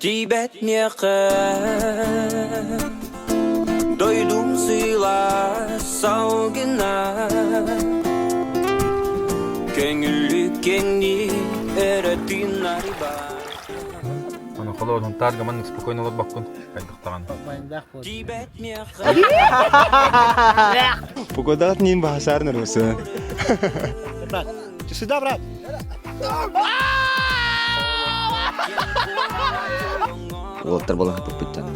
Тиийбэт миэхэ дойдум сыыла салгына Көҥүллүк кэҥниир өрө тыынарба Аны холоодун таарга маннык спокойно олорбоккун хайдахтаҕын. Тиийбэт миэхэ Погодаҕыт ниин баһасаар нырмысы. Сюда, брат! Уолаттар буолан хаппыттан.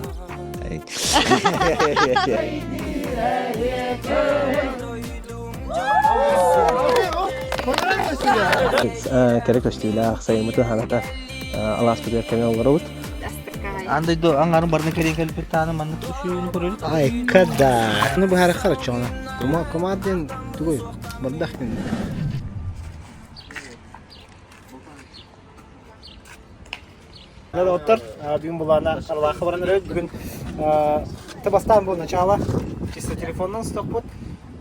Кэрэ көстүүлээх сайыммытын ханата алааспытыгар кэмэ олоробут. Аан дойду аҥарын барыны кэрийэн кэлбит тааны маннык үсүүнү көрөлүк. Айка да. Ну быһаараххар оччоҕуна. Кума кума диэн тугуй? Бардах диэн. Доҕоттор, бүгүн булаана Арлаахха баран эрэбит. Бүгүн бастаан бу начало чисто телефоннан стоппут.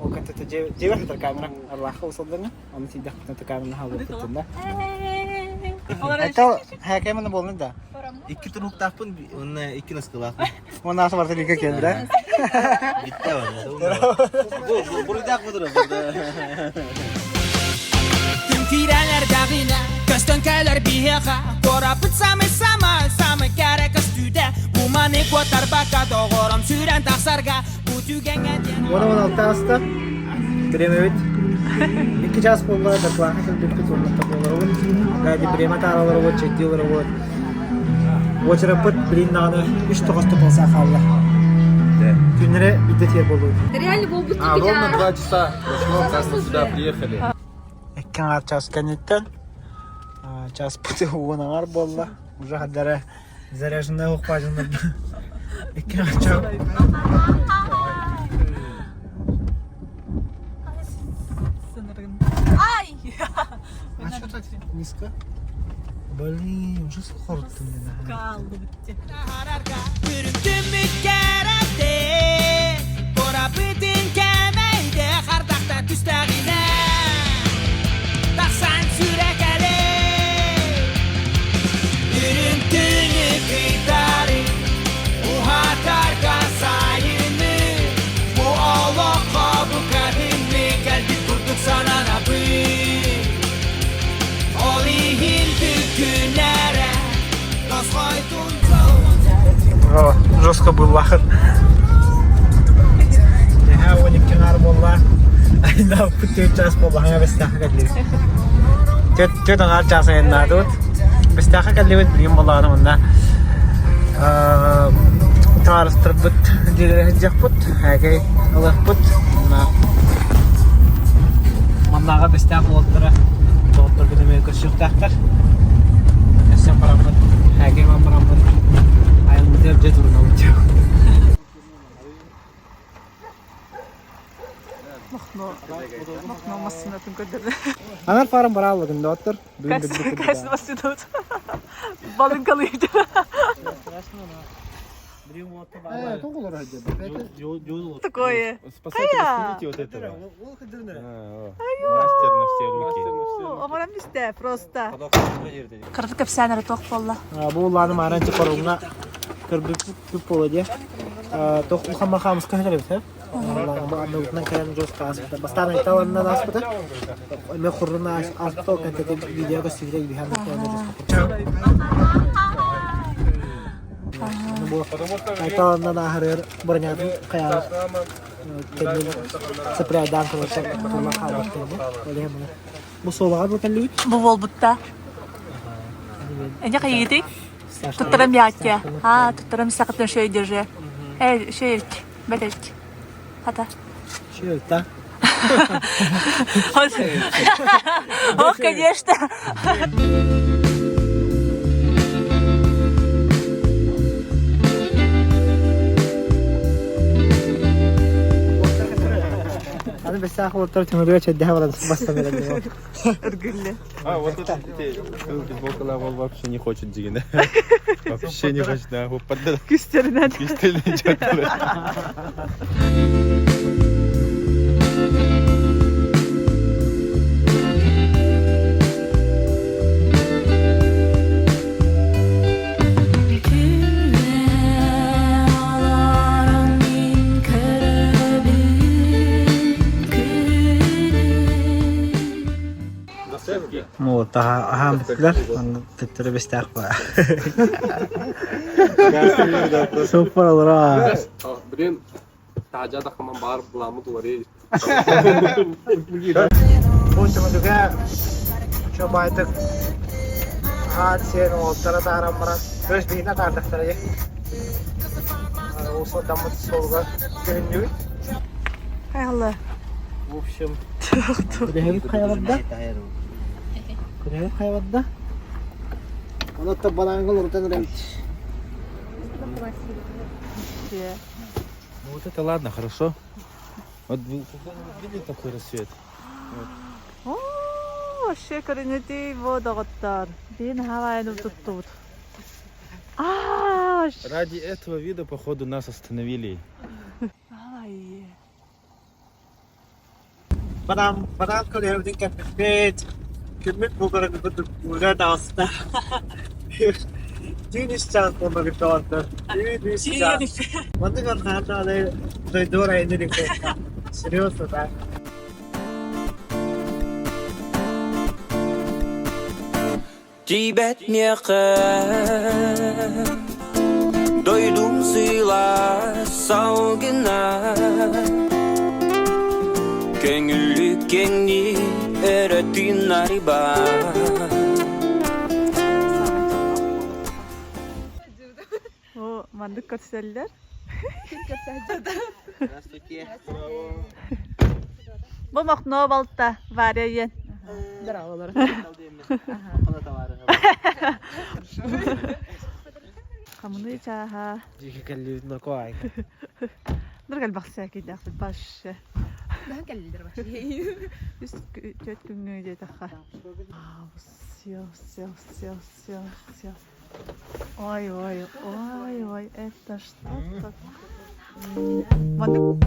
Ол кэнтэ дьиэбэр хатар камера Арлаахха усаллаҥа. Оны тиийдэхпитинэ камераны хаалыахпыт да. Айтал хакеманы болны да. Икки туруктаахпын уонна икки наскылаахпын. Уонна аса барта бииргэ келді. Битте Бу буруйдаах будура Күн эрдэҕинэ көстөн кэлэр биһиэхэ Куораппыт самый-самай самый кэрэ көстүүтэ Бу маны куоттарбакка доҕорум сүүрэн тахсарга Бу түгэҥҥэ диэн Уона он алта аста. Бириэмэбит икки час буолла, дакылааһы кэлбиппит уонна олоробут. Гади бириэмэ таараларыбыт, чэйдии олоробут. Уочараппыт билин даҕаны үс тоҕосто полоса хаалла. Күннэрэ биирдэ тиэр буолуут. Реально буолбут А, ровно 2 часа прошло, как мы сюда приехали. Икки аҥаар час кэнниттэн час пути уон аҥаар буолла. Уже хаддара заряженная ухпажыннар. Икки аҥаар час. Ай! А что так низко? Блин, уже хоруттум Үрүктүммүт кэрэттэ Куораппытын кэмэйдэ Хардахта түстэҕинэ Тахсан сүрэкэлэ Үрүҥ күнү кыйтары Уһатарга сайыны Бу олоххо букатынны Кэлбит курдук сананабын Ол иһин күннэрэ Тосхойтун Жестко был лахыр. Эһэ 12 аҥаар буолла. Айнааппыт 4 час буолла хаҥа бэстээххэ кэллибит. Төрт аҥаар час айаннаатыбыт. Бэстээххэ кэллибит билигин буоллаҕына манна табаарыстарбыт дьиэлэрэ сылдьыахпыт, һээкэй ылыахпыт. Маннааҕы бэстээх уолаттара доҕотторбут эмиэ көрсүөхтээхтэр. Өссө бараммыт, һээкэй ылан бараммыт айаммытыгар дьэ турунабыт. Мохно массыынатын көрдөрдө. Анар фарам барааллыгын доҕоттор. Кайсы массыынабыт. Балыҥкалыйды. Такое. Спасайте, Кая! вот этого. Мастер на все руки. Оҥорон бистэ просто. Кырдык кэпсээн эрэ туох буолла? Бу улааны мааран чопоруҥҥа көрбүппүт буолуо диэ. Туох улахан хаамыска кэлэбит һэ? Анныбытынан кэлэн жестко ааспыта. Бастаан айталарынан ааспыта. Эмэ хуррун ааспыта ол кэнтэтин видео көстүүтэ илбиһэн Бу айталарынан ааһарыгар бронятын хайаан кэннин цепляйдаан короче тула хаалбыт бу. Бу суолаҕа бу кэллибит. Бу буолбутта. Эне хайыгытый? Туттарам яття. А, туттарам сақытын шөй держи. Эй, шөй бәтелт. Хата. Шөй та. Ох, конечно. Аны бэсээх уолаттар түҥүрүгэ чэйдэһэ баран бастан Үргүллэ. А, вот этот бейсболкалаах ол вообще не хочет дигинэ. Вообще не хочет, да, поддал. Күстеринэн. Күстеринэн дьаттылар. Вот, аһаан бүттүлэр. Онно төттөрү бэстээх баа. Суппар олоро. Блин, таажа да хаман баар буламмыт уларый. Бу түмүдүгэ чобайтык аат сиэн уолтара тааран баран көс биһинэ таардахтара дьэ. Уусурдаммыт суолугар көһүннүбүт. Хайалла. В общем, Күрэһэбит хайабарда. Күрэһэбит хайабарда. Онон банааҥҥа олорутан эрэбит. Ну вот это ладно, хорошо. Вот вы когда-нибудь видели такой рассвет? Оо, вообще көрүҥүтүй бу доҕоттор. Биин хавайын туттубут. Аа, Ради этого вида, походу, нас остановили. Ай. Банан, банан көрүһэбитин кэппиппит. Күммүт булгарыгы курдук уура таҕыста. Түүн үс чаас буолла доҕоттор. Түүн үс чаас. Маннык архаатааны дойдугар айанныыр Серьезно, да? Тиийбэт миэхэ дойдум сыыла салгына Көҥүллүк кэҥниир өрө тыыннарыба О, маннык көрсөллөр. Здравствуйте. Бу Мохно балта Варя иен. Хамыны чааһа. Дьиэхэ кэллибит нокоай. Дыргал бахса кийдээхпит баш. Үс түөрт күҥҥэ диэтэххэ. Все, все, все, все, все. Ой, ой, ой, ой, это что такое? Маннык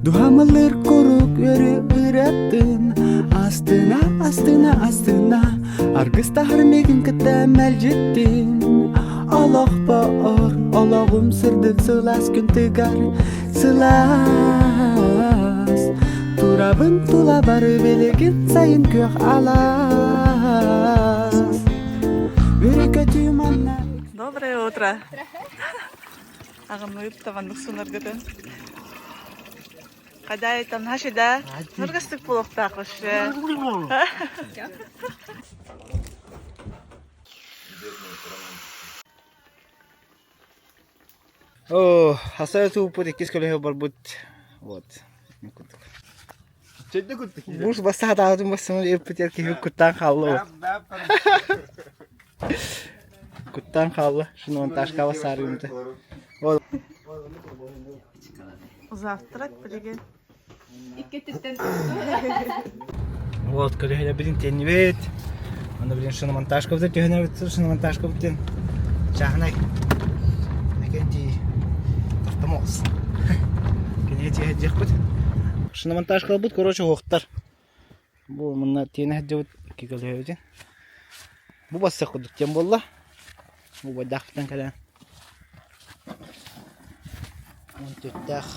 Дуһамалыр курук өрү ыраттын Астына, астына, астына Аргыстаһар мигин кытта мэлдьиттин Олохпоор, олоҕум сырдык сылаас күн тыгар Сылаас Турабын тула бары билигин сайын күөх алаас Доброе утро. Аҕамныыр табаннык сунаргытын. Хадай там хашида. Нургастык буолуохтаах вообще. О, хаса тууппут иккис көлөһө барбыт. Вот. Буш бассаатаабытын бассамын ыппытыгар киһи куттаан хаалла. Куттаан хаалла. Шуну монтажка бассаарыымта. Завтрак билигин. Вот, көлөһөлөрбүтүн тиэннибит. Онно билин шиномонтажкабытын түһэнэбит, шиномонтажкабытын чааһынай. Накенти тартамоос. Кинигэ тиэһэддиэхпит. Шиномонтажкалбыт, короче, уохтар. Бу мунна тиэнэ сылдьыбыт икки көлөһөбүтүн. Бу бассах курдук диэн буолла. Бу байдаахпыттан кэлэн Түттээх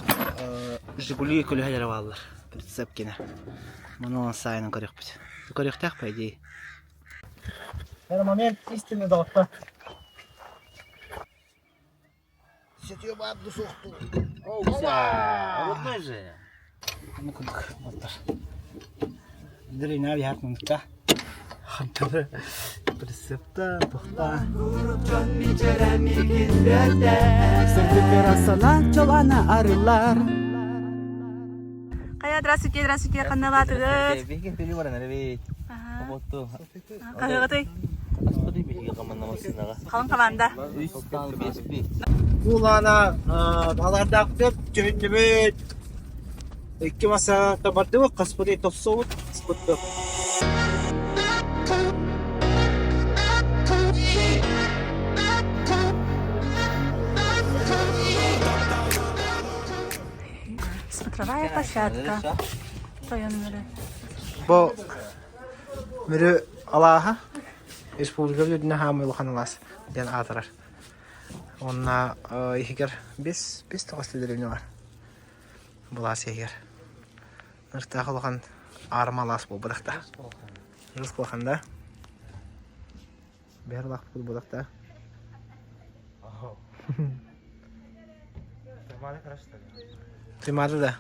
Жигули көлөһөлөрө бааллар. Прицеп кини. Маны сайынан көрүөхпүт. Көрүөхтээх по идее. Это момент истины доҕотто. Сетиө баарды суохтуу. Родной же. Ну курдук буолтар. Дрина биһат мунта. Хантары прицепта, тухта. Хайа, здравствуйте, здравствуйте, ханналаатыгыт? Биһиги пили баран эрэ Оботту. Хаһыгытай? Аспыты биһиги команда массыынаҕа. Халыҥ команда. Үс таал биэс би. Кулана алардаахтар түһүннүбүт. Икки маса табардыбыт, хаспыты тохсубут, хаспыттык. Смотровая площадка. Тойон Мүрү. Бу Мүрү алааһа республика үрдүнэн хаамыы улахан алаас диэн аатырар. Уонна иһигэр бес бес тоҕус дэриэбинэ бар. Былаас иһигэр. Ыртаах улахан аарыма алаас буолбатах да. Жестко да? Бэһэр лахпыт буолахта. Туймаада да.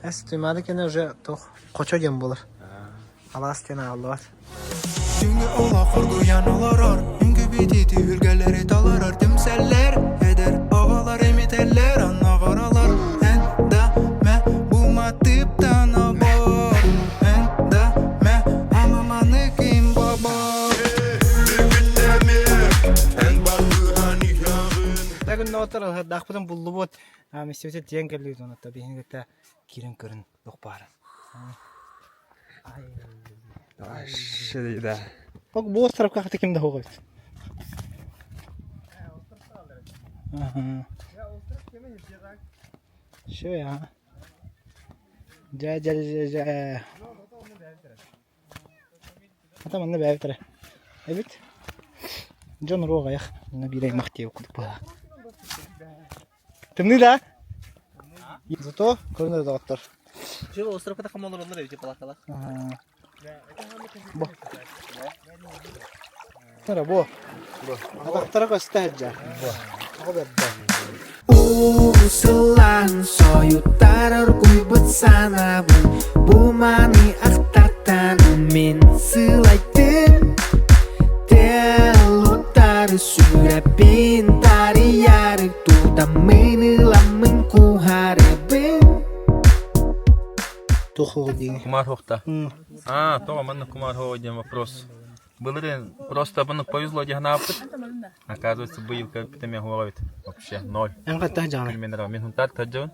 Эс Туймаада кэнэ уже тох хочо диэн буолар. Алаас диэн ааллыбат. Түҥҥү олох оргуйан олорор, үҥкүбүтү түһүлгэлэри толорор түмсэллэр, эдэр оҕолор имитэллэр, онноҕор олор эн да мэ бу матыыптан обор, эн да мэ амаманы ким бобор. Тагын отор алһардаахпытын буллубут. Миссибите тиэн кэллибит онотто биһини кытта киирэн көрүн туох баара. Вообще, да. Бу бу островка хата ким да хоҕойт. Ага. Шо я? Дьэ дьэ дьэ дьэ. Хата манна бэйэбит эрэ. Эбит. Дьон уруок айах. Манна биир аймах диэбит курдук буолла. Тымныы да? Зато көрүнэр доҕоттор. Жил островка тахам олороллор эбит палакалар. Бу. Тара бу. Атахтара көстө сылдьар. Бу. Уусулаан сойуттар оргуйбут санаабын Бу маны ахтартан мин сылайдым Телуттары сүрэппин тарыйары Тутаммын ыламмын куһарабын Туох диин? Кумаар хуохта. А, тоҕо манна кумаар хуо диэн вопрос. Былырыын просто маннык повезло диэн санаабыппыт. Оказывается, быйыл кэлбитэ эмиэ суох эбит. Вообще ноль. Эн хаттаах дьаҕана? Мин мин хунтаар тадьабын.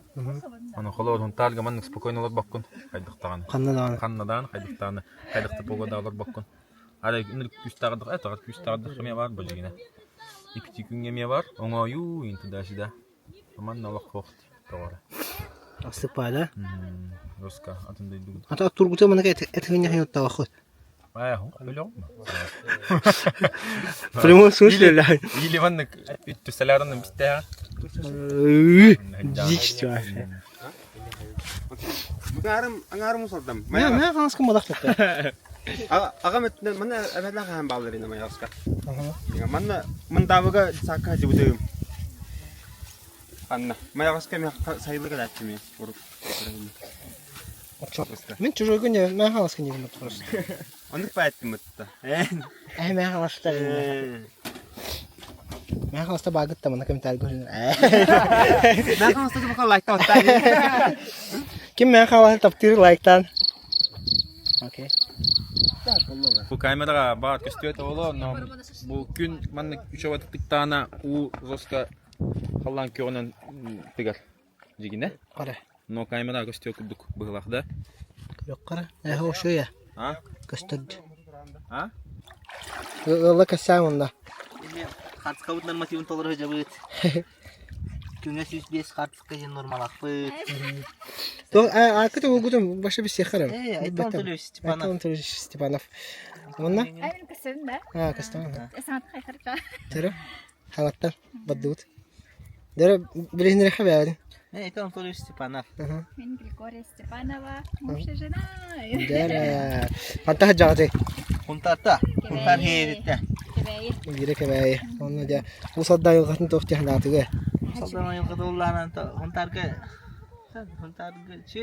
Ону холоор хунтаарга маннык спокойно олорбоккун. Хайдахтаҕаны. Ханна даҕаны. Ханна даҕаны хайдахтаҕаны. Хайдахта погода олорбоккун. Арай ынырык күүстээҕи этаҕар күүстээҕи эмиэ баар бу дьигинэ. Икки күҥҥэ эмиэ бар. Оҥоойуу ин туда-сюда. Манна олох суох тоҕо эрэ. Астык да? Руска атын дойдугут. Ата тургута манык этиҥ оттоохут. В прямом смысле, бля. Или маннык үттү солярным бистää. Дичь вообще. Аҥаарым аҥаарым усалдам. Мэ мэ хаҥаска модах тутта. Аҕам өттүнэн манна эбэлээх хаһан бааллар ина майаҕаска. Манна мындаабыга саакка дьыбытыым. Анна майаҕаска эмиэ сайылык элээччими урут. Мин чужойга не мэ хаҥаска не просто. Оннук пааттым ытта. Э мэ хаҥаста. Мэ хаҥаста баагытта мана комментарий көрүнэр. Мэ хаҥаста бука лайктан Ким мэ хаҥаста таптыыр лайктан. Окей. Бу камераҕа баар көстүөт оҕолор, но бу күн маннык үчүгэй уу жестко халлаан күөҕүнэн тыгар дьигинэ. Қара. Но камера көстүө курдук быһылах да. Yok қара. Э, ошо я. А? Көстөрдү. А? Ыалла кэссээн онно. Хартыскабыт нормативын толоро сылдьабыт. Күҥҥэ 105 хартыска диэн нормалаахпыт. А кыты угутум баша бисехарым. Э, Айтал Анатольевич Степанов. Айтал Анатольевич Степанов. Онна? Аймен көстөн да. А, көстөн. Саҥат хайхарка. Төрө. Халаттан баддыбыт. Дөрө билиһиннэри хабаадын. Э, Айтал Анатольевич Степанов. Мен Григория Степанова, муж и жена. Дөрө. Ханта хаджаҕатай. Хунтарта. Хунтар хериттэ. Кэбээйи. Биирэ кэбээйи. Онно дьэ усадда айылҕатын туох диэхнаатыга. Салдан айылҕата уллаанан хунтарга хунтарга чи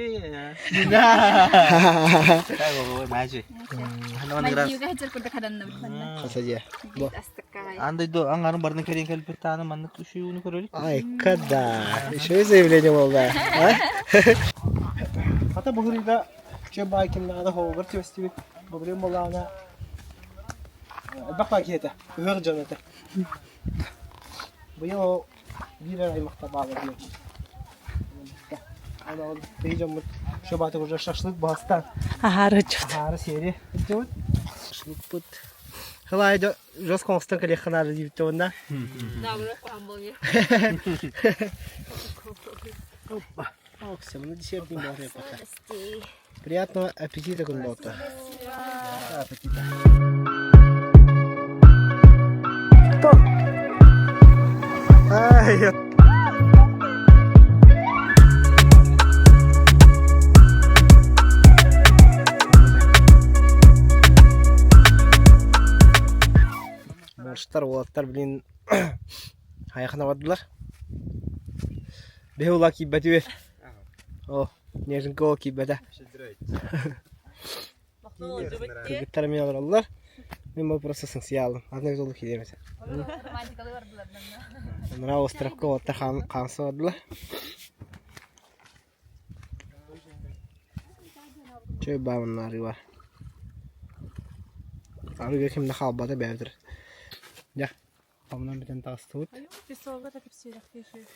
Мальдивга хадьар курдук хаданныбыт манна. Хаса дьэ. Бу. Астыккаҕай. Аан дойду аҥарын барыны кэрийэн кэлбит тааны маннык үчүгүнү көрөлүк. Ай, когда? Еще и заявление болды. Хата бугурыга чө баай кимнаада хоогор түбэстибит. Бобрин болаана элбэх баа киһи этэ. Ыһыах дьон этэ. Быйыл ол биир эрэ аймахта баала диэн. Аны ол биһи дьоммут шобаатык уже шашлык баастаан. Аһаары отчут. Аһаары сиэри илдьибит. Шашлыкпыт. Хылай жестко оҥостон кэлиэххэ наада диэбиттэ уонна. Опа. Оксам, ну десерт не можно пока. Приятного аппетита, Гунбота. Аппетита. Ай, Сташтар уолаттар блин хайахына бардылар. Биһи ула киирбэтибит. О, Нежинка ол киирбэтэ. Кыргыттар эмиэ олороллор. Мин бу просто сыҥсыйаалым. Атын эбит олу киириэм этэ. Анараа островка уолаттар хаамса бардылар. Чэй баабынна арыы бар. Арыыга ким да хаалбата бэйэбитир. Дьэ, хомунан бүтэн таҕыстыбыт.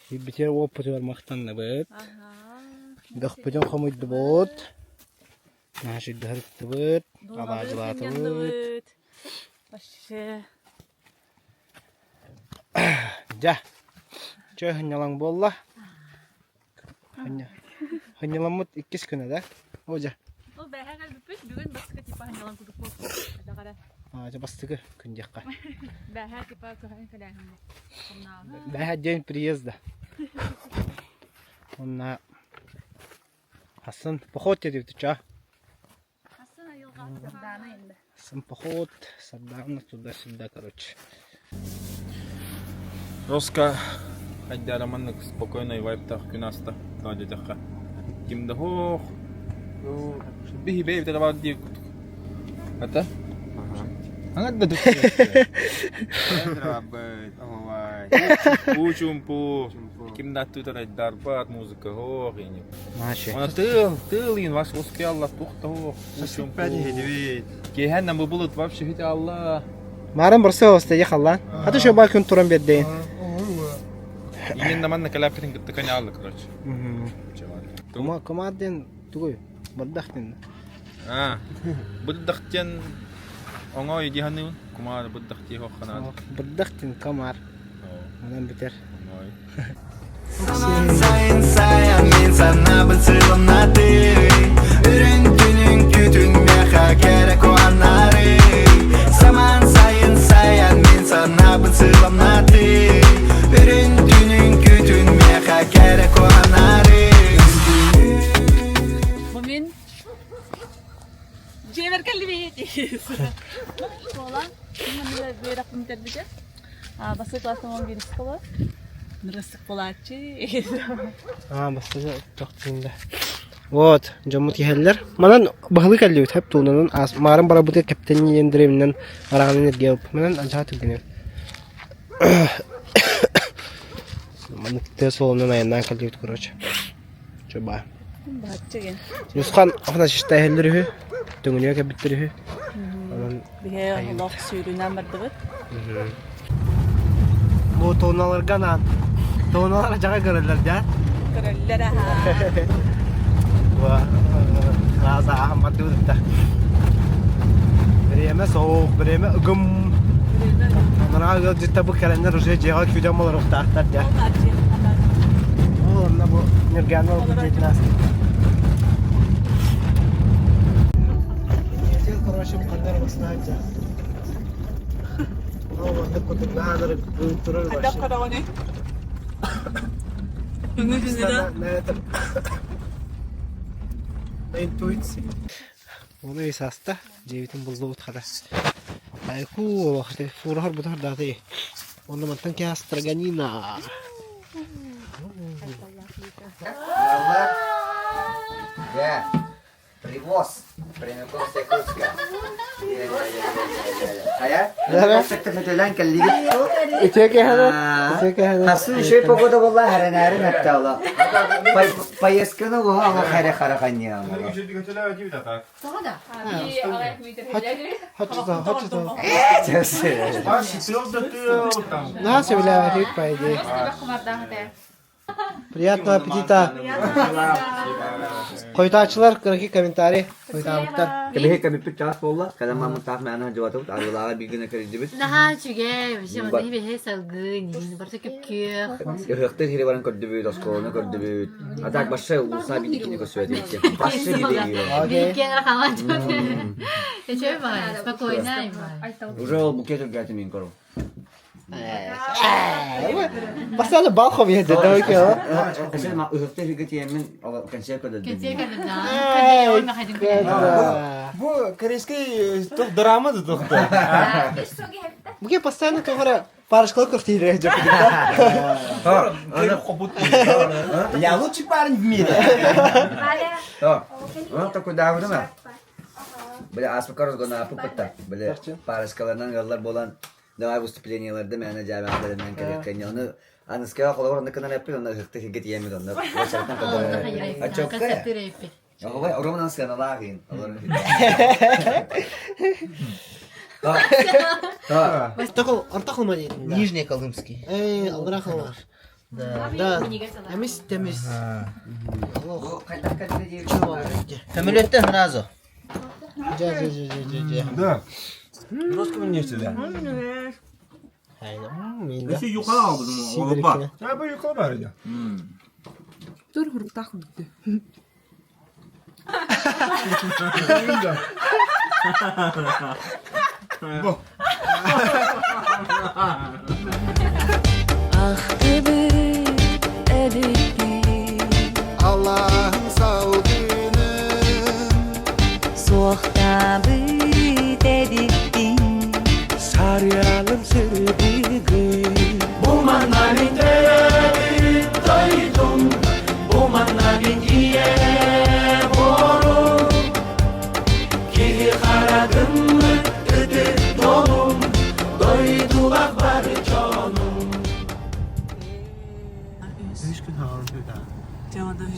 Киирбитигэр уоппутугар махтанныбыт. Бөхпүтүн хомуйдубут. Наашыйдаһырыттыбыт, алаадьылаатыбыт. Вообще. Дьэ, чэй сынньалаҥ буолла. Хынньаламмыт иккис күнэ да? О дьэ. Ол бэһэ кэлбиппит бүгүн бастакы типа хынньалан курдук буолбут. Аа, дьэ бастакы күн диэххэ. Бэһэ типа көһөн кэлээһин Бэһэ день приезда. Онна Хассын поход диэбит ча. Хассын поход, Сардаана туда-сюда, короче. Роска хайдара маннык спокойный вайптаах күн ааста тоҕо диэтэххэ ким да суох биһи бэйэбит эрэ баар дии курдук ата аҥар да уу чуумпу ким да аттыытан айдаарбат музыка суох ини Она тыал тыал иин вас ускуй алла туох да суох уу чуумпу киэһэн бу булут вообще хите алла Марын барса остайы халлаан. Хата шоба күн туран бердейин. Именно манна кэлээппитин кытта көнө короче. Кума кумаар диэн тугуй? Бырдах диэн. Аа, бырдах диэн оҥой дии саныыбын. Кумаар бырдах дии ханаад. Бырдах диэн комар. Онон бүтэр. Оҥой. Сайын сайын мин санаабын сыламнаты Үрүн түнүн күтүн меха кэрэ куаннары Саман сайын сайын мин санаабын сыламнаты Үрүн түнүн күтүн меха кэрэ куаннары Бу мин дьиэбэр кэллибит. Буолан, манна үөрэхпин бүтэрбитим. Бастакы класстан он биирис буолар. Нырысык буолааччы. Аа, бастакы тохтуунда. Вот, дьоммут киһэллэр. Манан баһылык кэллибит, хэп туунанан аас маарын барабыты кэптэнни диэн древнинэн араанын эргиэп. Манан анчаа түргэнэ. Маннык тыа суолунан айаннаан кэллибит, короче. Чуба. Ньусхан Афанасьевичта иһэллэр үһү, Төҥүнүө кэлбиттэр үһү. Онон Биһи олох сүүрүүнэн бардыбыт. Бу тууналарга анаан тууналар дьаҕа көрөллөр дьэ. Көрөллөр аһаа. Раза аһан бардыбыт да. Бириэмэ соох, бириэмэ ыгым. Анараа ыалдьыттар бу кэлэннэр уже дьиэҕэ күүтэн олоруохтаахтар дьэ. Ол онно бу Ньургааны ылбыт дьиэтин ааспыт. Короче, ханна бастаан дьэ. Ол оннук кутурдаан турар Хайдах көрөҕүнүй? Көҥүл На этом. На интуиции. Оны ис аста, дьиэбитин буллубут хата. Айку, фурахар бутар дааты. Онно мантан кэ строганина. Да. Привоз. Прямиком с Якутска. Хайа? Сектор кэллигит. Үтүө кэһэнэ. Үтүө кэһэнэ. Хасын үчүгэй погода буолла хэрэнээрин эттэ Поездканы уһа ала хәрэ хара ханьяама. Наһаа сөбүлээбэтибит по идее. Приятного аппетита! Хойутааччылар кыракый комментарий хойутаабыттар. Кэбиһи кэбиппит чаас буолла. Кэлэн маммыт таах мээнэ дьыбатыбыт, арыылааҕа биир гына кэрийдибит. Наһаа үчүгэй, вообще манна бэһэ салгын, иһин барыта күп-күөх. Ыһыахтар иһири баран көрдүбүт, оскуоланы көрдүбүт. А так большая улуусаа биир кини көрсүбэтибит. Большой Биир киэҥ хаалан Үчүгэй баҕайы, спокойно Уже ол букет үргээтим мин көрүм. Бастаан бал хомуйа деді Ыһыкта иһигэ тиэммин концерт көрдөрдүм. Бу корейский тух драма да тухта. Буге постоянно тоҕо парочкалар көхтиилэрэ Я лучший парень в мире. Он такой даавыдыма. Бля, аспыкар узгана аппыппытта. Бля, парочкаларынан ыаллар буолан давай выступлениеларда мээнэ дьаабаахтарынан кэлиэххэ ону аныскаҕа холобур онно кынан эппит онно ыһыкты сиргэ тиийэммит онно уочараттан көрдөрөр оччокка Оҕобой оромунан сыаналаах иин. Орто Халыма диэтин да? Нижний Колымский. Э, Аллара Халыма. Да. Да. Эмис темис. Көмөлөттөн сразу. Дьэ, дьэ, дьэ, дьэ, дьэ. Да. Русского не всегда. Өссө юха албытым олба. А бу юха бар иде. Тур хуруктах бүттү. Бу. Ахтыбыт эбиппит Аллахым салгынын Суохтаабыт эбиппин Сарыалым сырдыгын Бу манна мин төрөөбүт дойдум, бу манна мин ийэм орум. Киһи хара гыммыт ытык долум, дойдулах бары дьонум. Үс күн хаалан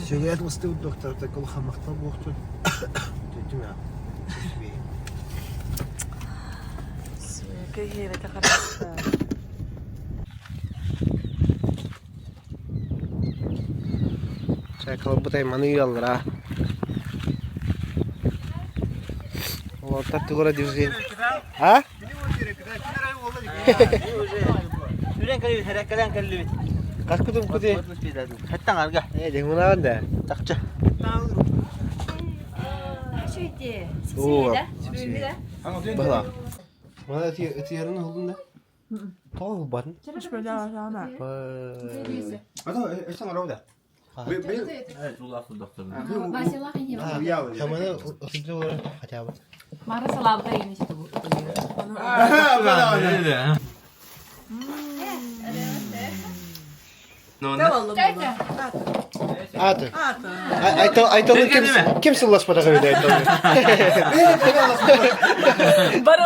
Сөгэт устубут доктор улахан махтал буохтун. Түттүм я. Чайкалбытай маны ыаллара. Олортар тугура дивзин. А? Сүрэн кэллибит, хэрэккэлээн кэллибит. Хас кутум кути? Хэттэн арга. Э, дьиҥмунаан да. Тахча. Оо. Бала. Мана ытыярын уһулдун да? Тоҕо уһулбатын? Ата, эсен арау да. Хаманы ытыйды олорон хотя бы. Мара салабыта иини ситу. Аты. Айталын ким ким сылласпатах эбит Айталын? Бары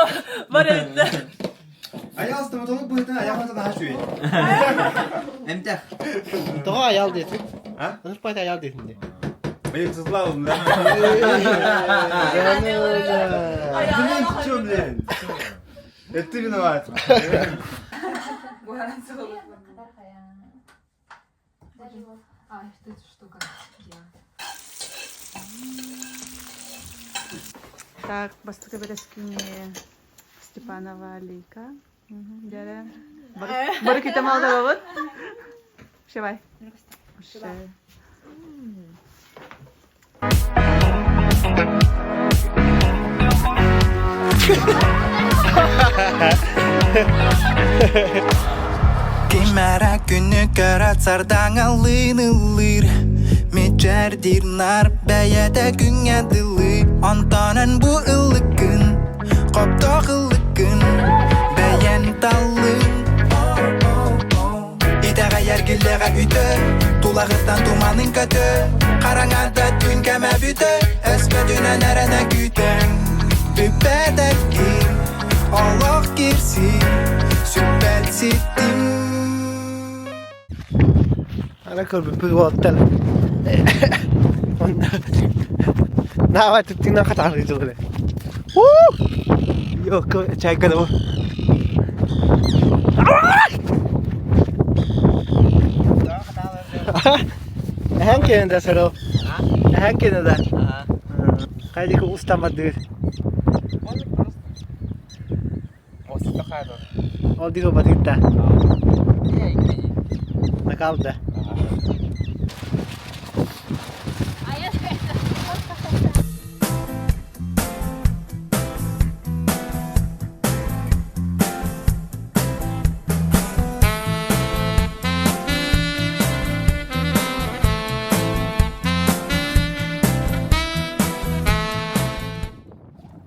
бары Аял стоматолог быһыытынан аяҕын таһа үчүгэй. Эмтэх. Тоҕо аял диэтиҥ? А? Ынырпайта аял диэтин дии. Блин, сызлал, да? Блин, ты чё, блин? Это ты виноват. Так, бастакы бэрэскини Степанова Лика. Дьэрэ. Бары китем алдабабыт. Шебай. Ше. Кимэрэ күнү көрө сардаҥалыын ыллыыр Мичээрдиир нар бэйэтэ күҥҥэ дылы Онтон бу ыллыккын, хоптоох ыллыккын Бэйэн таллын Итэҕэйэр гиллэҕэ үтө Тулаҕыттан туманын көтө Хараҥарда түүн кэмэ бүтэ Өспөтүнэн эрэнэ күүтэн Бүппэт эргин Олох кирсин Сүппэт ситим Ана көрбүппүт уолаттар. Наава түптүнэн хатаҕалыы дьылы. Чайка да Эһэн кэнэ соров. Эһэн кэнэ да. Хайдык устамадыр. Ол диго батытта. Накалда.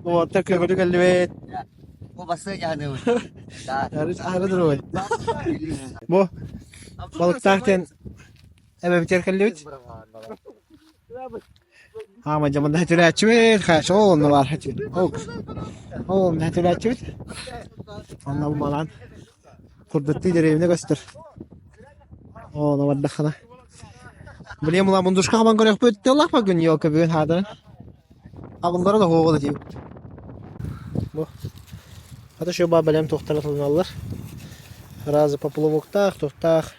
Уолаттар көргөрү кэллибит. Бу бассыа дьаһаныыбыт. Аһары дурабай. Бу балыктаах диэн эбэбитигэр кэллибит. Хаама дьаманда түлээччибит, хаача ол онно баар. Ол ол онно түлээччибит. Онно малаан курдаттыы дэриэбинэ көстөр. Оо, ону бардаххына. Блин, мула мундушка хаман көрөхпүт тыллаах күн елка бүгүн хаадара. Абыллара да хуоҕа да диэбит. Бу. Ата шөба бэлэм туохтара тылыналлар. Разы поплавоктаах, туохтаах.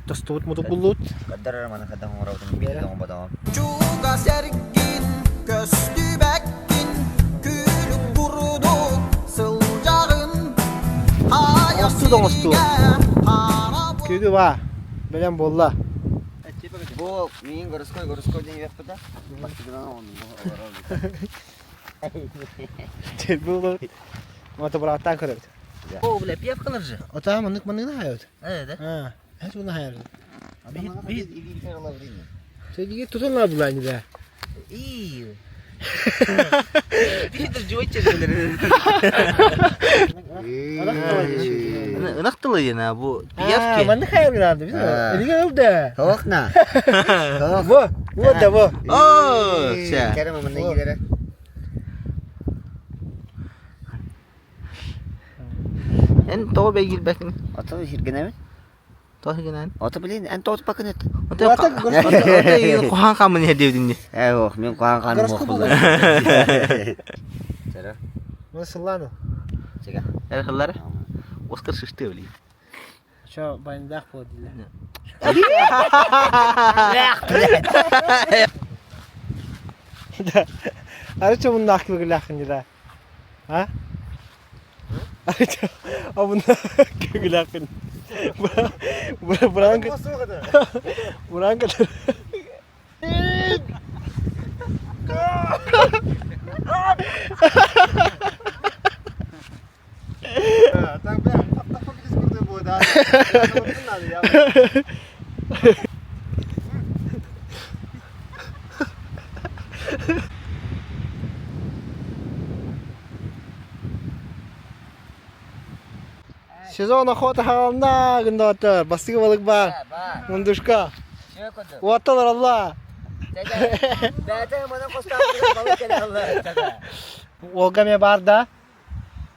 Тостубут мутук буллут. Каддар маны хаддан оҥоробутун биир да оҥоботоҕум. Чугас эргин көстүбэккин күлүк курдук сылдьаҕын Оҥостуу да оҥостуу. Күгү баа. Бэлэм буолла. Бу миин городской городской диэн үөппүтэ. Бастыгынан олорор. Бұл мотобраттан көрөбүт. О, бля, пиявкалар же. Ота маннык маннык наһайбыт. Э, да? А, это наһайбыт. Би Сәдиге тутан ладылар да. И. Питер жуйчы дилер. Ынах тылы yana bu пиявки. Маннык хайбыт биз. Элиге ылды. Тоқна. Бу, бу да бу. О, ча. Керем мына илere. Эн тоҕо бэйгилбэкин? Ото хиргенеме. Тоҕо хиргенэн? Ото блин, эн тоот бакын эт. Ото куһаан хаамын иһэ диэбитинни. Э, ох, мен куһаан хаамын мохпулар. Чара. Ну, сыллану. Чега. Эр хыллар. Оскар шышты блин. Чо, байындах бол дилер. Арыча муннаах көгүлээхин дила. А? Арыча абунна көгүлээхин. Буранга. Буранга. Сезон охота хаална гындоотор. Бастыгы балык бар. Мундушка. Уотталар алла. Уолга ме бар да.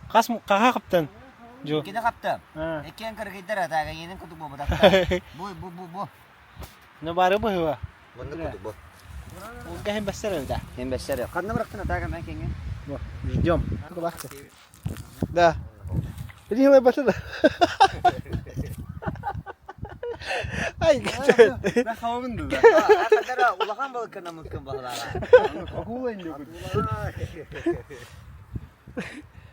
Хас хаха хаптын. Жу. Кини хаптым. Эккен кыргыйдар атаага енин кутук бу Бу бу бу бу. Ну бары бу. Бунны кутук бу. Уолга хем бэссэр да. Хем бэссэр. Ханна бырактын атаага мен кеңген. Ждем. Да. Рила башыда. Ай, Ben havamın da. Акадара улахан балыккана мыккын баһалаага.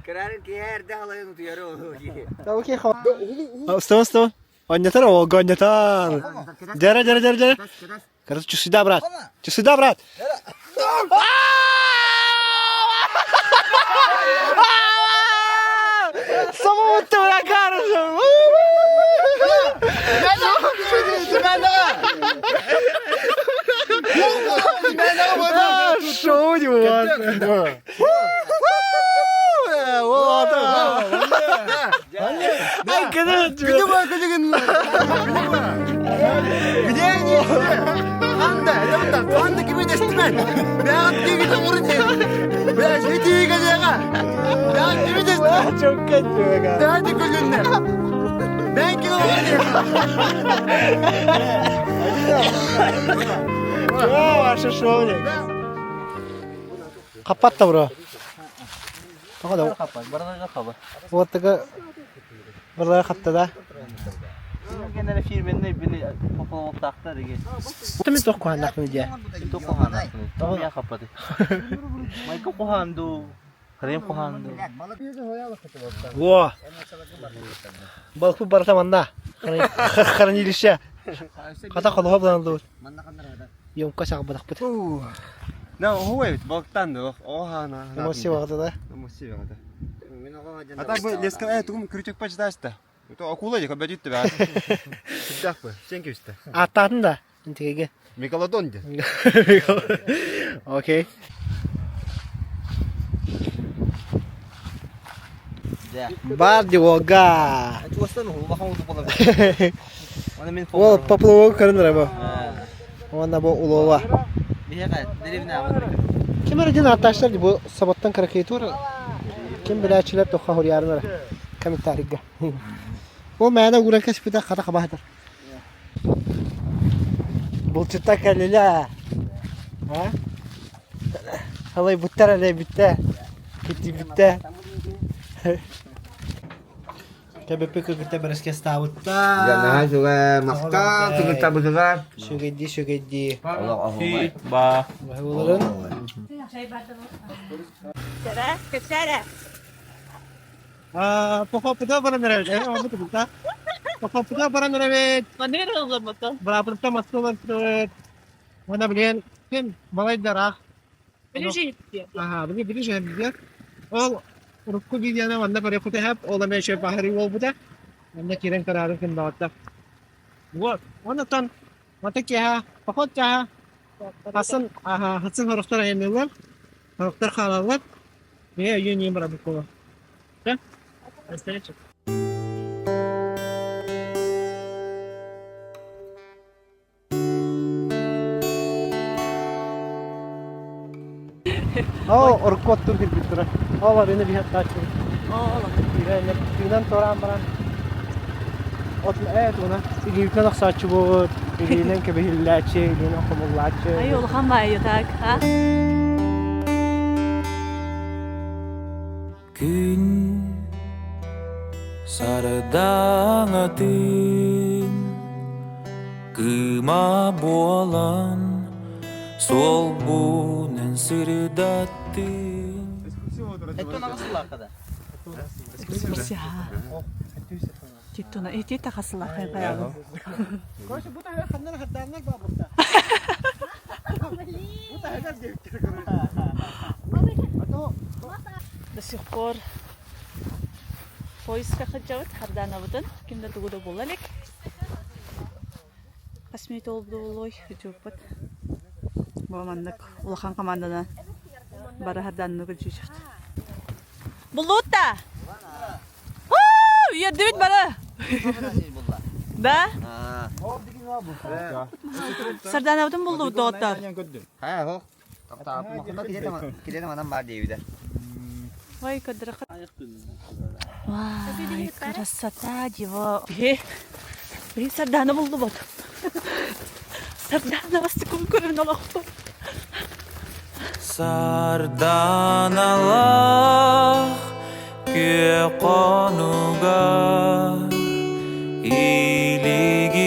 Кырарын киһэрдэ халайын утуяры олу. Окей, Вставай, вставай. Оннятар, ого, оннятар. Дера, дера, дера, дера. Короче, сюда, брат. Сюда, брат. Самого ты Шоу не Ай, Где мой көлігін? Где они? Анда, это анда кимин эстимен. Бәгат кигите урын. Бә жети гәлега. Бәгат кимин эстимен. Çok kötü. Дәді көлүнне. Бән кило Ваше шоу. Kapat da bro. Тоҕо Каппат, бардарга хаба. Вот така барлара хатта да. Генере фирменне били поплавоктаахтар диге. Тumi тоқ куһаннахпын дии. То кухаанахпын. Тоҕо хаппаты. Майка кухаанду. Харем кухаанду. Во! Балыкпыт барыта манна. Хранилище. Хата холоһо булан дуут. Йомка саҕабатахпыт. На, хуй, балыктан да. Оха, на. Эмоция ваҕата да. Эмоция ваҕата. А так бы леска э тугум крючок почитаешь-то. То акула дика бәдит бә. Сүрдәк бу. Сен кебисте. Аттаатын да. Интиге. Мегалодон ди. Окей. Бар диога. Ол поплавок көрүнөр бу. Уонна бу улова. Ким эрэ дин атташтар бу саботтан каракейтур. Ким билээччилэр тохха хуруйаарынар комментарийга. Ол мээнэ ууран кэспитэ хата хабаһытар. Булчуттар кэллилэр. А? Алайбыттар элэйбиттэ. Киттийбиттэ. Кэбиппи кыргыттар бэрэскэстаабыттар. Наһаа үчүгэй, махтал кыргыттарбытыгар. Сүгэйдии, сүгэйдии. Олох оһуобай. Ба. Баһыларын. Кэпсээрэ. Похоппута баран эрэбит. Оннук Похоппута баран эрэбит. Маннык эрэ ылламмыта. Быраапырта маскылар турабыт. Уонна билигин ким балайдараах. Ближе Аха, били ближе билиэ. Ол урукку видеоны манна көрүөххүтэ сөп. Ол эмиэ үчүгэй баһырыы буолбута. Манна киирэн көрөөрү гыннаҕыттар. Вот. Оннуттан мата киэһэ, поход чааһа хасын, аха, хасын сорохтор айанныыллар, сорохтор хаалаллар. Бэйэ өйүөн иэн барабыт буолар. Да? Настоящий. Оо, орукку оттуур кирбит турар. Ол арыыны биһи аттааччыбыт. Тыынан туораан баран от ээ тугуна илиибитинэн охсооччубут, илиинэн кэбиһиллээччи, илиинэн хомуллааччы. Ай улахан баайы так, а? Күн сардаҥатын кыыма буолан суолбунан сырдаттын Титтона эти тахасылахай баягы. Короче, бу таһыгар ханна хардааннар баабыта. Бу таһыгар диэбиттэр До сих пор поиска сылдьабыт Хардаанабытын. Ким да тугу да була илик. Хас мүнүүтэ буолуой үтүөппүт. Бу маннык улахан команданан бары Хардаананы көрдүүчүт. Буллуутта! Үөрдүбүт бары! Да? Сардаанабытын буллубут доҕоттор. Ой, көрдөрөххө. Вай, красота его. Биһи Сардаана буллубут. Сардаана бастыкын көрөн олохпут. Сарданалаах күөх хонуга илигиттэн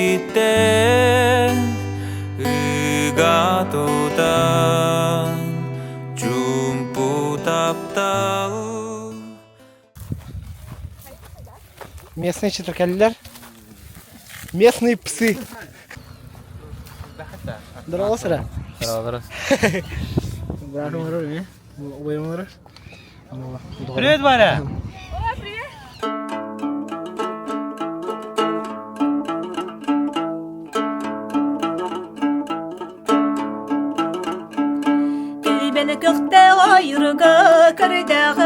ыга тутан чуумпу таптал Местные четыркэллэр. Местные псы. Здорово, сыра. Здорово. Братым олорор эмиэ. Убайым олорор. Привет, Варя! Килбэни көхтөөх ойуурга көрдөөх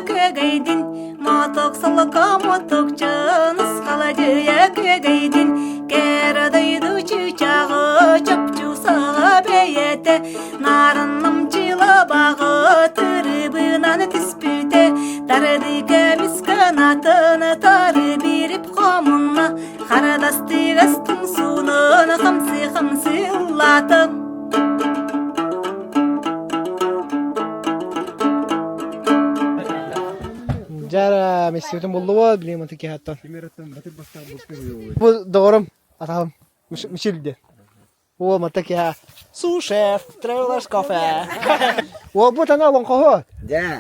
күөгэйдин, Мотук солоко мотукчун ысхаладьыйа күөгэйдин, Кэрэ дойду чыычааҕы чопчу саҕа бэйэтэ, Нарын намчылабаҕы тырыбынан түспүтэ, Тарды көмүс кынатын тары бирип хомунна, Харадастыгас тумсунун хамсы-хамсы ыллаатым. Дьара мессибитин буллубут, билигин мантан киһаттан. Бу доҕорум, атаһым, Мишель диэн. Уол манта киһа су-шеф, traveler's coffee. Уолбут ана олоҥхоһу.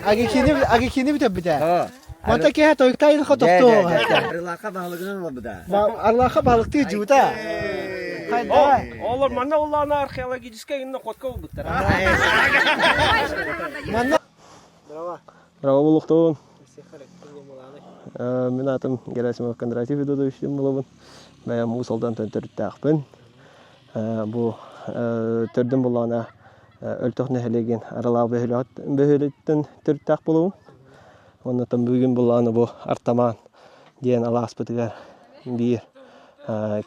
Агикини агикини бүтэрбитэ. Манта киһа тойуктай хотохтуу. Арылаха баһылыгынан олорбута. Арылаха баһылыктыы дьуута. Хайда? Олор манна улаана археологическай инна хотка болбуттар. Манна Здорово булуктуун. Мин атым Герасимов Кондратьев Федотович диэн буолабын. Бэйэм Уус Алдантан төрүттээхпин. Бу төрдүм буллаҕына Өлтөх нэһилиэгин Аралаах бөһүөлэгиттэн төрүттээх буолабын. Оннуттан бүгүн булааны бу Артамаан диэн алааспытыгар биир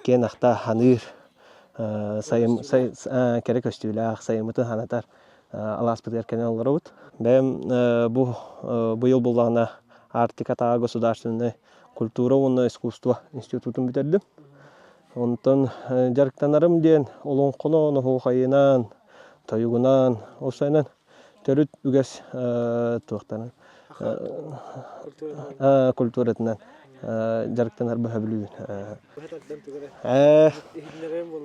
киэн ахта ханыыр сайым кэрэ көстүүлээх сайыммытын санатар алааспытыгар кэлэн олоробут. Бэйэм бу быйыл буллаҕына Арктикатааҕы государственнай культура уонна искусство институтун бүтэрдим. Онтон дьарыктанарым диэн олоҥхону оһуохайынан, тойугунан, ол сайынан төрүт үгэс туохтанан культуратынан дьарыктанар быһа бүлүүбүн.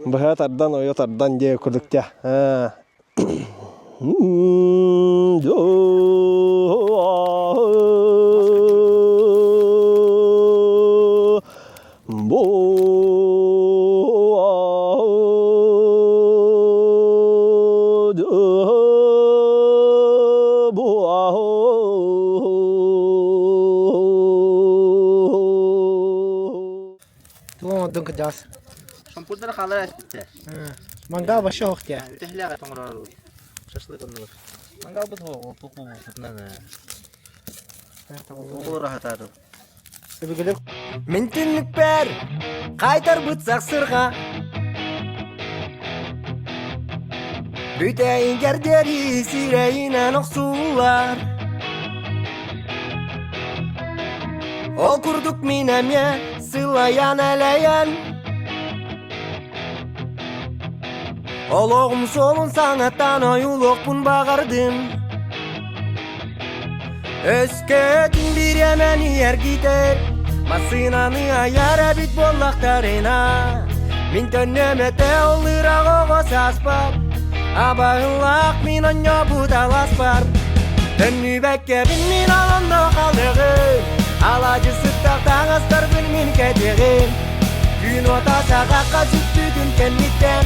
Быһа тардан, ойо тардан диэ курдук тя. Туон кыдаас. Шампурдара хаалар эспиттэр. Мангал вообще ох тя. Үтэһлээх тоҥорор. Шашлык оннугар. Мангал бут хоҕо туку бутунан. Оҕолор аһатаары. Мин түннүкпэр қайтарбыт сахсырға Бүтэйин кэрдери сирэйинэн охсуллар Ол курдук мин эмиэ сылайан элэйэн Олоҕум суолун саҥаттан ойуулуохпун баҕардым Өскөтүн бириэмэни эргитэр Массыынаны айар эбит буоллахтарына Мин төннүөм этэ ол ыраах оҕо сааспар Абаһылаах мин онньобут аласпар Төннүбэккэбин мин онно халыҕым Алаадьы сыттах таҥастарбын мин кэтиҕим Күн уота саҕахха сүппүтүн кэнниттэн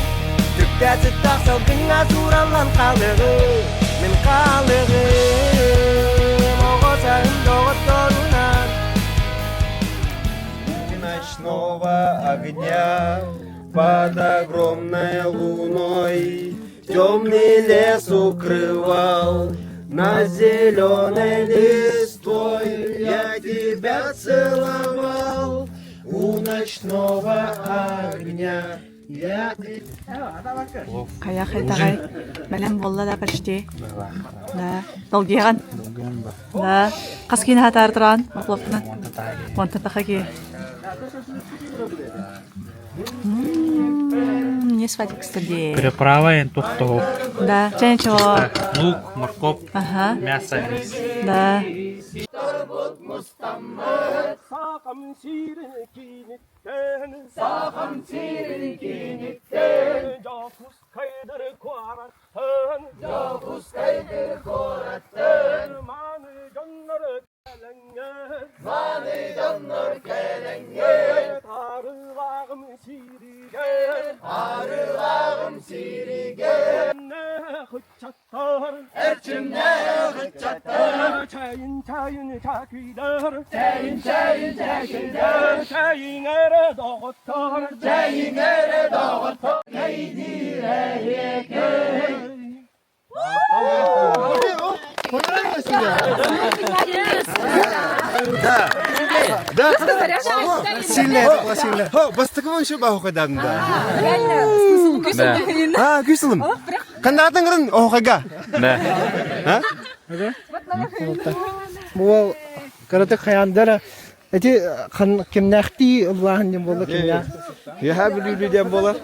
Түптэ сыттах салгыҥҥа суураллан хаалыҕым Мин хаалыҕым оҕо саһын доҕотторунан Ночного огня под огромной луной Темный лес укрывал на зеленой листвой Я тебя целовал у ночного огня Хайа хайтаҕай бэлэм буолла да почти. Да. Долгуйаҕын? Да. Хас киинэ хатаары тураҕын хлоппунан? Уонтан таха кии. Не свадьба, кстати. Приправа en тухтоһу. Да. Чэ ничего. Лук, морковь, Ага. мясо, рис. Да. Сахам сирин киниттэн Дьокуускайдыр куораттан Дьокуускайдыр куораттан Мааны дьоннор кэлэҥҥэ Мааны дьоннор кэлэҥҥэ Арыылааҕым сиригэр Арыылааҕым сиригэр Ыччаттар Эрчимнээх ыччаттар Чэйин чэйин чэкийлэр Чэйин чэйин чэкийлэр Чэйин эрэ доҕоттор Чэйин эрэ доҕоттор Кэйдиирэйекей Да. Да. Сильная, сильная. Хо, бастакы еще бахуқайдадым да. А, күсілім. Қандағатын кырын оһохайга. Да. Бу кыраты хаяндара эти кимнээхтии ыллааһын диэн буолла кимнээх? Үөһээ Бүлүүлүү диэн буолар.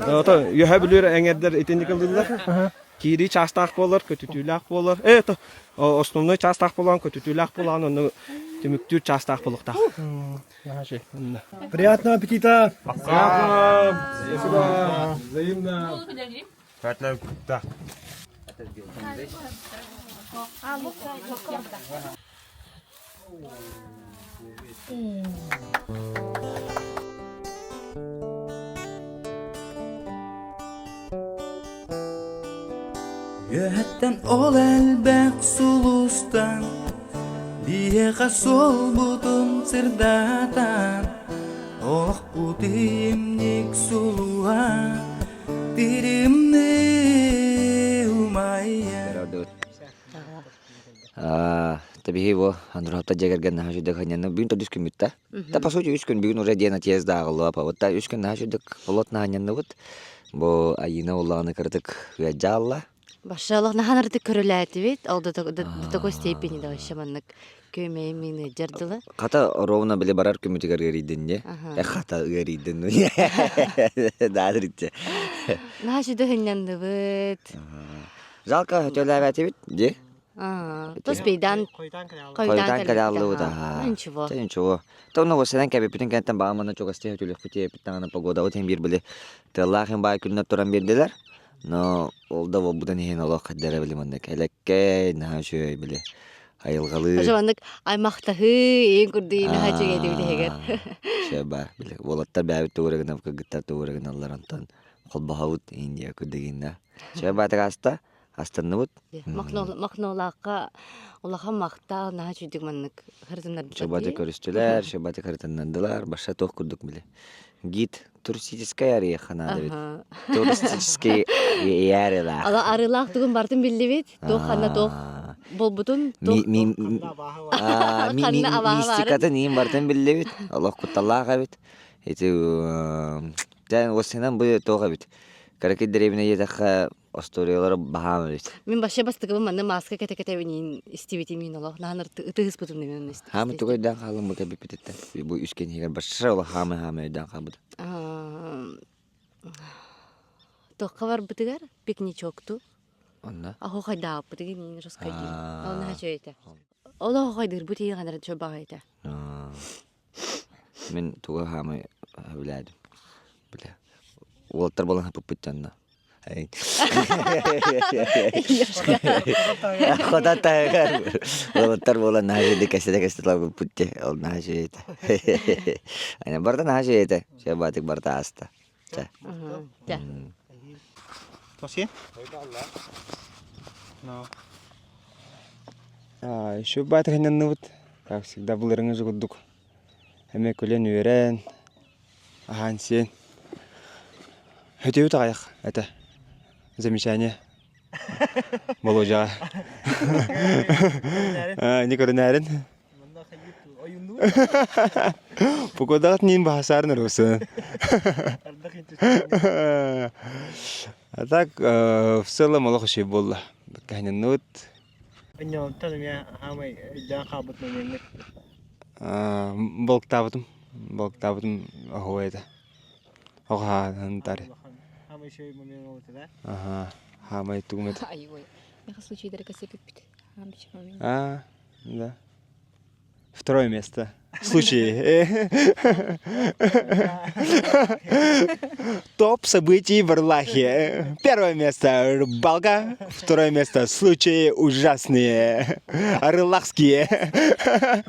Ото Үөһээ Бүлүүр эҥэрдэр итинник ыллыыллар. Киирии чаастаах буолар, көтүтүүлээх буолар. Э, то основной чаастаах буолан, көтүтүүлээх буолан, онно түмүктүүр чаастаах буолуохтаах. Приятного аппетита! Спасибо. Взаимно. Приятного аппетита. Үөһэттэн ол элбэх сулустан биһиэхэ суолбутун сырдатан олохпут имник сулуһа тиримнии умайа. Биһи бу Андроповтар дьиэ кэргэн наһаа үчүгэй ханньанна бүгүн төрдүс күммүт да. Да по сути үс күн бүгүн уже диэн отъезд ааҕыллыа вот та үс күн наһаа үчүгэй плотно ханньанныбыт. Бу Айыына улаҕаны кыратык ыадьаалла. Башалах наһанырдык көрүлээтибит, ол до такой степени да вообще маннык көмөймин ыдьардылы. Хата ровно били барар күммүтүгэр ыарыйдын не? Э хата ыарыйдын. Даадырытча. Наһаа сүдэ хынньандыбыт. Жалко төлөөбөтүбүт ди. Тоспейдан Хойутаан кэлэ аллыбыт аха. Ничего. Та ничего. Та онно сенен кэбиппитин кэнтэн баамана чугастыы өтүлүхпүт еппит погодабыт һин биир били тыаллаах һин баай күннэр туран биэрдилэр. Но ол да буолбутун иһин олох хайдара били маннык элэккэй наһаа үчүгэй били айылҕалыы. Ошо маннык аймахтаһыы ең курдук наһаа үчүгэй этибит иһигэр. Үчүгэй баар били уолаттар бэйэбит тугу эрэ гынан кыргыттар тугу эрэ гыналлар онтон холбоһобут Индия курдугинна. Үчүгэй баатык ааста астынныбыт. Махнолаахха улахан махтаал наһаа үчүгдүк маннык харытыннардылар. Шабаты көрүстүлэр, шабаты харытыннардылар, баша туох курдук били. Гид туристическай арыйахха наада бит. Туристический ярила. Ала арыылаах тугун бартын биллибит, туох ханна туох болбутун, туох ханна абааһы Мистикатын иин бартын биллибит, олох кутталлаах эбит. Ити тэн осынан бу туох эбит. Кыракый дэриэбинэ диэтэххэ остуоруйалары баһаам эбит. Мин вообще бастакыбын манна маска кэтэ-кэтэбин истибитим мин олох наһан ытыһыспытым мен истибитим. Хаамы тугу өйдөөн хаалым бу кэлбиппититтэн. Бу үс кэннигэр башша олох хаамы хаамы өйдөөн хаалбыт. Туохха барбытыгар пикничокту. Онно. Аху хайдааппытыгын иин роскайдыы. Ол наһаа үчүгэй этэ. Олох хайдырбыт иин ханара чобаҕа этэ. Мин тугу хаамы билээдим. Бile. Уолаттар болан хапыппыт дьонно. Хота таһыгар уолаттар буолан наһаа үчүгэйдик кэсэтэ кэсэтэ лабыппыт дии. Ол наһаа үчүгэй этэ. Ана барыта наһаа үчүгэй этэ. Чэ баатык барыта ааста. Чэ. Тоси? No. Еще баатык ханнанныбыт. Как всегда былырыҥы курдук. Эмиэ күлэн үөрэн, аһаан сиэн. Өтөбүт аҕайах этэ. Замечание. Болуожаҕа. Не көрүнээрин. Погодаҕыт ниин баһасаарын ырысын. А так в целом олох үчүгэй буолла. Кэһининныбыт. Онтон эмиэ хаамай өйдөөн хаалбыт момеҥҥыт. Балыктаабытым. Балыктаабытым оһуо этэ. Оҕаһаан тари. Хаамай үчүгэй момент буолбут да? Аха, хаамай тугум этэ. Айой. Меха случайдары касепиппит. Хаамай үчүгэй момент. А, да. Второе место. Случай. Топ событий в Орлахе. Первое место – рыбалка. Второе место – случаи ужасные. Орлахские.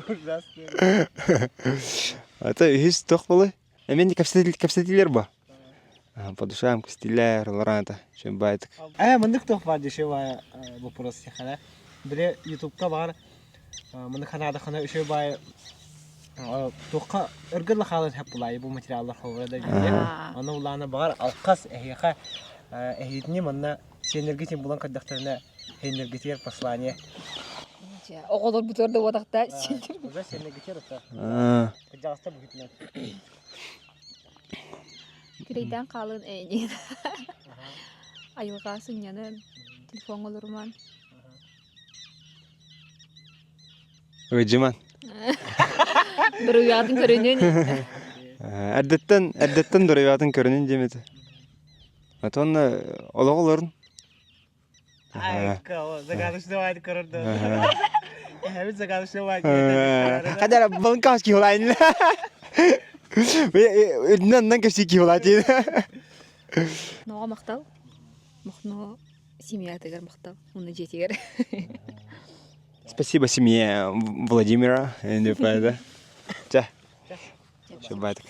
Ужасные. Это үһүс туох буолуй? Эмиэ кэпсэтилер ба? По душам кэпсэтилер, олорон это байтык. Э, мындык туох бар дешевая вопрос сихара. Биле ютубка бар мындык ханаада хана үчүгэй баай туохха өргө лахаалын хэп булаайы бу материаллар холбора да диye. Аны улаана багар алкас эһиэхэ эһиитини манна сиэннэргитин булан көрдөхтөрүнэ сиэннэргитигэр послание. Оҕолор бутуор да уотахта Уже сиэннэргитигэр utta. Кырдьаҕастар быһыытынан. Кирэйдээн хаалын эйниин. Айылҕа сынньанын, телефоҥҥа олоруман. Ыдьыман. Доруйаатын көрүнүн. Эрдэттэн эрдэттэн доруйаатын көрүнүн диэм этэ. Отон олоҕу олорун. Загадочный вайт көрөрдө. Эһэбит загадочный вайт. Хадара балынкаас киһулайн. Үрдүнэн кэпсии киһулаати. Ноға мақтал. Мохно семьятыгар махтал. Уну дьиэтигэр. Спасибо семье Владимира. Да. Чэ. Шабатык.